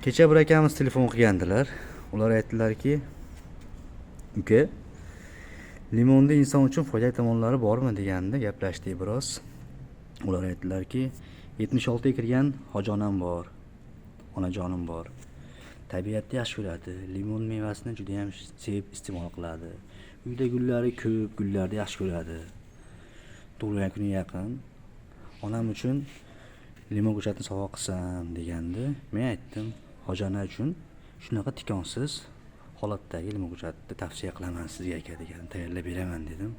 Kecha bir akamiz telefon qilgandilar. Ular aytdilarki, uka, limonda inson uchun foydali tomonlari bormi deganda gaplashdik biroz. Ular aytdilarki, 76 ga kirgan hojonam bor, onajonim bor. Tabiatni yaxshi ko'radi, limon mevasini juda ham sevib iste'mol qiladi. Uyda gullari ko'p, gullarni yaxshi ko'radi. Tug'ilgan kuni yaqin. Onam uchun limon ko'chatini sovg'a qilsam degandi. Men aytdim, hojana uchun shunaqa tikonsiz holatdagi limon ko'chatni tavsiya qilaman sizga aka degan, tayyorlab beraman dedim.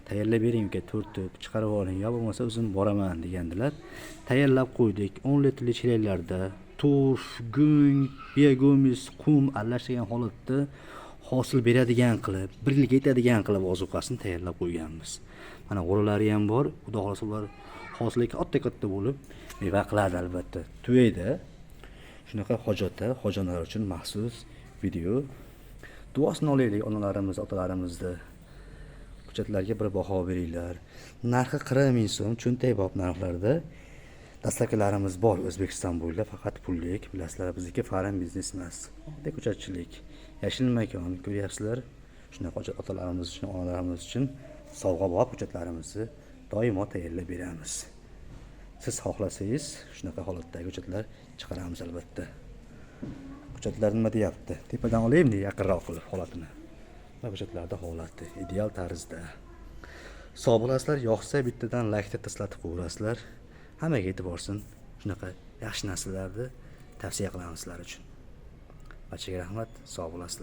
Tayyorlab bering uka, to'rtib chiqarib oling, yo bo'lmasa o'zim boraman degandilar. Tayyorlab qo'ydik. 10 litrli chelaklarda turf, go'ng, biogumus, qum aralashgan holatda hosil beradigan qilib, bir yilga yetadigan qilib ozuqasini tayyorlab qo'yganmiz. Mana g'o'ralari ham bor. Xudo xohlasa ular hosili katta-katta bo'lib meva qiladi albatta. Tuvayda shunaqa hojatda hojonalar uchun maxsus video. Duosini olaylik onalarimiz, otalarimizni. Ko'chatlarga bir baho beringlar. Narxi 40 ming so'm, cho'ntakbop narxlarda. Dastlabkilarimiz bor O'zbekiston bo'ylab, faqat pullik, bilasizlar, bizniki farm biznes emas. Oddiy ko'chatchilik. Yashil makon ko'ryapsizlar. Shunaqa otalarimiz uchun, onalarimiz uchun sovg'abop ko'chatlarimizni doimo tayyorlab beramiz. Siz xohlasangiz, shunaqa holatdagi ko'chatlar chiqaramiz albatta. Ko'chatlar nima deyapti? Tepadan olaymi yaqinroq qilib holatini. Mana ko'chatlarda holati ideal tarzda. Sog' bo'lasizlar, yoqsa bittadan laykni taslatib qo'yasizlar. Hammaga yetib borsin. Shunaqa yaxshi narsalarni tavsiya qilamiz sizlar uchun. Barchaga rahmat, sog' bo'lasizlar.